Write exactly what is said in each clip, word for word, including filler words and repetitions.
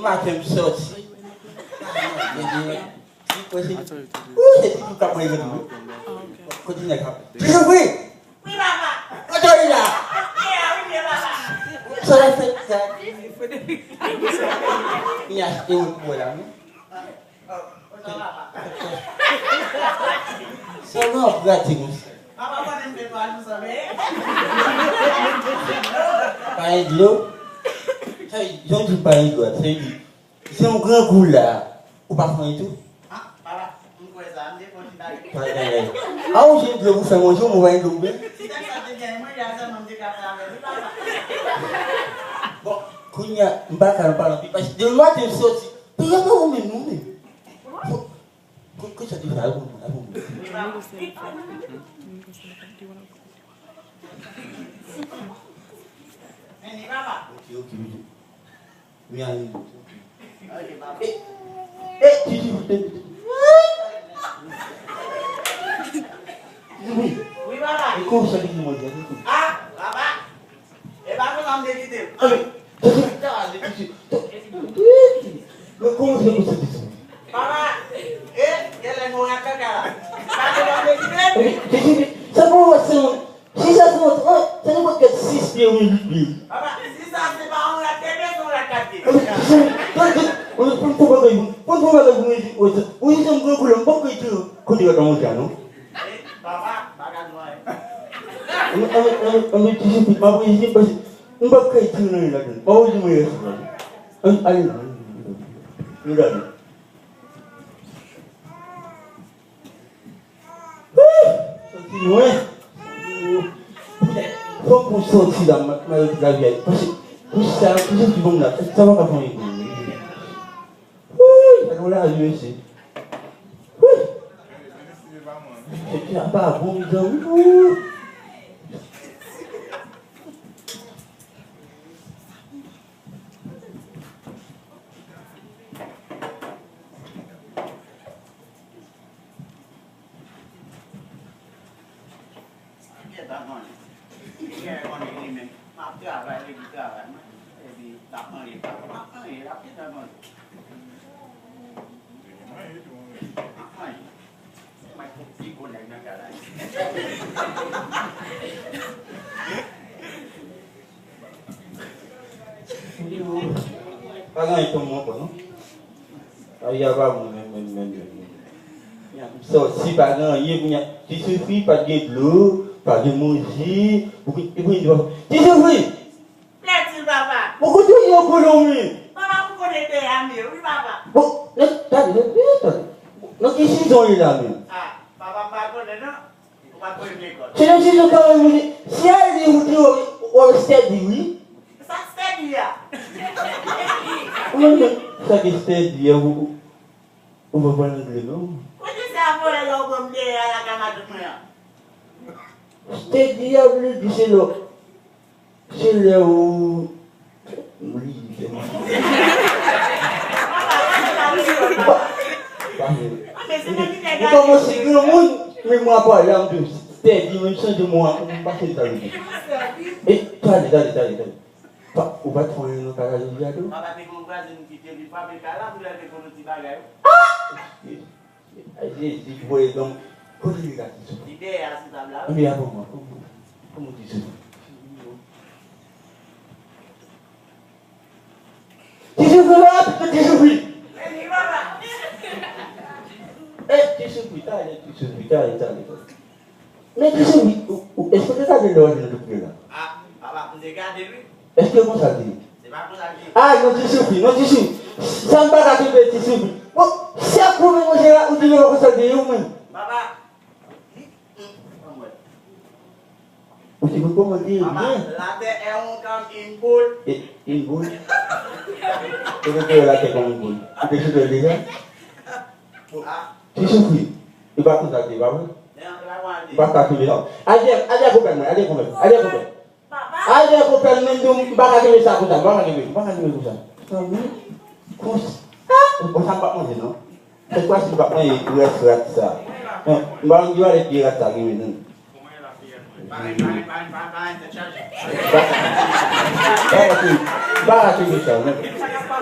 Maten m sòti. Ou se ti tou k ap manje tou wi. Kote nèg ap. Ti Soufri! Wi papa! Kote w ye la? Mwen la wi vye papa! Sa w ap fè sa? Li achte yon pou mwen la wi. Sèlman w ap grate konsa. Papa konnen m fè twa jou san benyen. Pa gen dlo. Sa vle di, jan w di pa gen dlo a, sa vle di, se yon grangou la, ou pa fè anyen tou? Ah, papa, m kwè sa, m te fon ti bagay. Pa gen anyen. A ou jwenn dlo pou fè manje, ou pa gen dlo pou bwè? Si tèks sa te gen mwen, ya sèlman m te ka fè avè l, wi papa. Bon, kounye a, m pa ka, m pa anvi, paske depi maten m sòti, peyi a pa bon menm non, menm. Ko-, kote sa te fè? Al pou mwen, al pou mwen. Vini, papa. Ok, ok, ok. Mi ale. Ok, papa. Eh, eh, Titi, Titi. Wi. Wi, papa. E kòman sa te fè manje a? Ah, papa. E pa konsa m te kite l. Anben, tande, tande, tande, tande. Men kòman se posib sa? Papa, e, genlè nou rat kaka la. Sa te pa m te kite l? Anben, tande, tande, sa pa yon rat, se yon, si sa se yon, an, se nenpòt kèl sis pye oubyen uit pye. Papa, si sa se pa yon rat de pye, se yon rat kat pye. Anben, tande, tande, anben, pou n fè bagay, pou n fè bagay pou mwen, ou, ou, ou, se yon gran koulè, m p ap kite kote rat la manje a, non. Papa, bagay mwen. Anben, anben, anben, anben, ti Soufri, m ap reyisi, paske m p ap kay tire nan li ladan. M ap reyisi mwen rès la. Anben, ale, ale, ale, ale. Nou gade. Wouy! Sòti lwen. Fòk mwen sòti la, ma, ma, la vi a. Paske, pou sa, pou sa ki bon la, sa pa ka fè anyen pou mwen. Wouy! Gade yon lavi, mesye. Wouy! Mesye a pa bon, mezanmi. Wouy! Gentan konnen. Gentan konnen li menm. M ap travay, li di travay mwen. Epi, l ap manje, l ap manje, l ap gentan konnen. Manje tou, mwen menm. M ap manje. Mwen, pi gwo nèg nan kay la. Pa gen anyen pou mwen ankò, non. Ay, a pa bon, menm, menm, menm, menm. M sòti, pa gen anyen, kounye a, Ti Soufri, pa t gen dlo, pa t gen manje, ou konn, ou konn, Ti Soufri! Lètil, papa! Bon, kote w ye ankò la, menm? Papa, m konnen dèyè a m ye, wi, papa. Bon, nan, tande, tande, tande. Nan ki sizon w ye la, menm? Ah, papa, m pa konnen, non. Se nan ti zon kaway moun, si al di ou te wè, w ap stèdi, wi. Sa stèdi a? Ou menm, sa ki stèdi a, ou, ou, ou pa pale angle, non? Kote sa vòlè la ou pran m dèyè a lakay matant mwen an? Stèdi a vle di se lè w Se lè ou, m bliye tèlman. Ou kòmanse granmoun, memwa pa la, m te stèdi, men m sonje mo a, m pa sonje sa vle di. E, tande, tande, tande, tande. Pa, ou pa t fè anyen nan kay la jodi a tou? Papa te gen yon vwazen ki te vin frape kay la pou l al te pran yon ti bagay. Ah! Ay, Jezi, ki voye don. Kote li ka Ti Soufri? Li dèyè a sou tab la. Anben, apre mwen, kòman, kòman Ti Soufri? Ti Soufri la, Ti Soufri! Vini, papa! Eh, Ti Soufri, talè, Ti Soufri, talè, talè, talè. Men Ti Soufri, ou, ou, èske w te gade lè w antre nan doktè la? Ah, papa, m te gade, wi. Èske konsa l te ye? Se pa konsa l te ye. Ah, non, Ti Soufri, non, Ti Soufri. Sa m pa ka kenbe, Ti Soufri. Bon, se ap pwomèt manje la, ou di nou pa konsa l te ye, ou menm. Papa, li, hmm, anmwèt. Ou te konn kòman l te ye byen. Papa, la terre est ronde comme une boule. E, une boule? Ou te konn la terre comme une boule. Ou te chita deja? Ah. Ti Soufri. E pa konsa l te ye, pa vre? Ou pa ka kenbe sa. Al dèyè, al dèyè konpè mwen, al dèyè konpè, al dèyè konpè. Al dèyè konpè m, menm tou, m pa ka kenbe sa konsa, m pa ka kenbe, m pa ka kenbe konsa. Sa vre? Konsa. Bon, sa m p ap manje, non. Sèt fwa si m p ap manje rès rat sa. Bon, m pa konn ki valè pye rat sa genyen, non. M pa ka kenbe, m pa ka kenbe sa, non.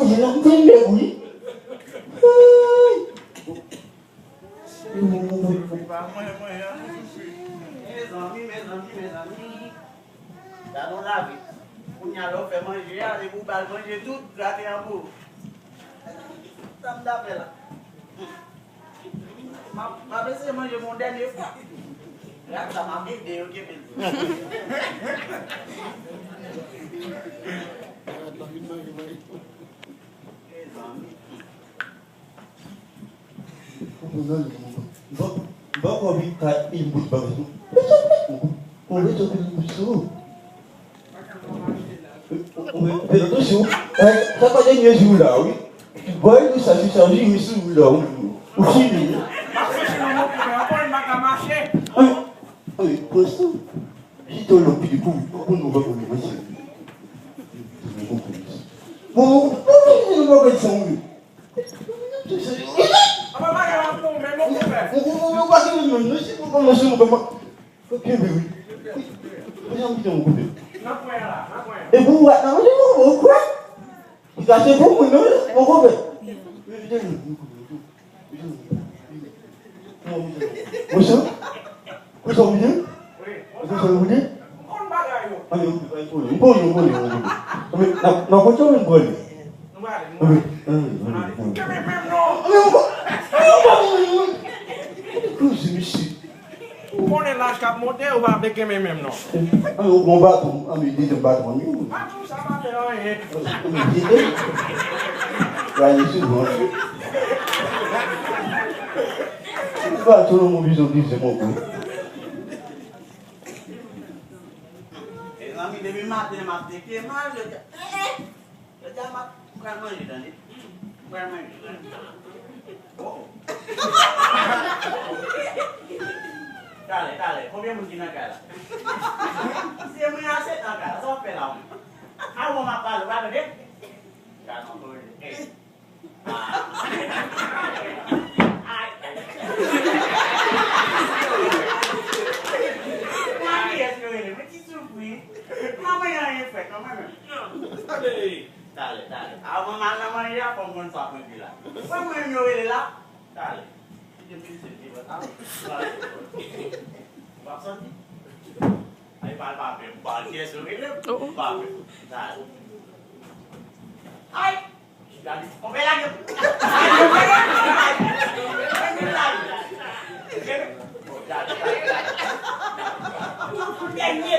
manje la, m te nèg, wi. Hey! Mezanmi, mezanmi, mezanmi. Gade yon lavi. Kounye a, lè w fè manje a, depi w ba l manje tout, grate an pou ou. Sa m t ap fè la. M ap, m ap eseye manje pou yon dènye fwa. Gad sa, m ap ede yo kenbe l. Mezanmi. Ou konprann, ou konprann. M pa, m pa kwè wi kat mil goud bagay nou. Ou, ou, ou, ou, ou, fè atansyon. Sa pa dènye jou la, wi. Boy, nou sa, se sa, jire sou ou la, ou, ou fini. Mache, mache, mache. Ay, ay, pran sa. Chita w lòt pye pou, pou nou va pou nou, mesye. Bon, bon, bon, bon, bon, bon, bon, bon, bon. Apa bagay la pou mwen, mon konpè? Ou, ou, ou, ou pa gen menm, non, se pou kòmanse, nou kòman. Fò kenbe, wi. Wi. Wi, jan m kite, mon konpè. Nan kwen la, nan kwen. E pou ou, nan manje, mon, mon konpè. Li ka se pou moun, non, mon konpè. Monchè, monchè, monchè, monchè. Wi, monchè. Monchè, monchè. M konn bagay yo. Ann, m konn, m konn, m konn, m konn. Nan, nan kote w menm, m konn. Nou prale, nou prale. Kenbe menm non. Ann, m konn. Ann, m konn. Koze, mesye. Ou konnen laj k ap monte, ou pa vle kenbe menm non. Ann, ou gon baton, ann, dezyèm baton an, wi. Baton sa pa fè anyen. Ann, m vide. Rayi souvan. Ou pa tou nan move zon di se mwen kou. Mezanmi, depi maten m ap teke mal, yo di, eh, eh, yo di a m ap pral manje, tande. M pral manje. Oh. Talè, talè, konbyen moun ki nan kay la? Se mwen ase nan kay la, sa w ap fè la, mwen? A, bon, m ap pale, w pa tande? Gason koze. Eh. Talè, talè. Avan m al nan manje a, fò m konn sa pou di la. Mwen, mwen, yo rele la. Talè. Kite m peze, peze, a. W ap santi? Ay, pale pa pè, pale, kiyès yo rele? Oh, oh. Pa pè. Talè. Ay! Gade, on fè lage. Dènye.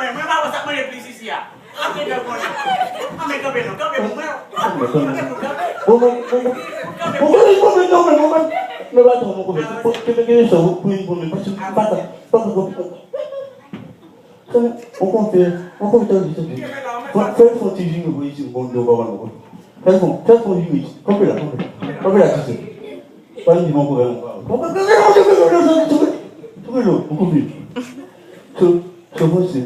mwen, mwen pa wè sa k mande plis isi a. Antre dan konnen. Antre kanpe non, kanpe pou mwen. Kanpe pou kanpe. Bon, bon, bon, bon. Kanpe pou kanpe. Bon, bon, bon, non, men, bon, men. Men pa twò, mon konpè. Bon, kenbe, kenbe sa, bon, pou, pou, men, pa, pa, pa, pa, pa, pa. Fè, on konpè, on konpè, tann, tann. Fè, fè, fè yon ti jimi pou isi, bon, non, pa, pa, non. Fè, fè, fè yon jimi. Kanpe la, kanpe. Kanpe la, ti sè. Pa di mon konpè, mon konpè. Kanpe, kanpe, kanpe, kanpe, kanpe, kanpe, kanpe, kanpe, kanpe. So, so, bon, se.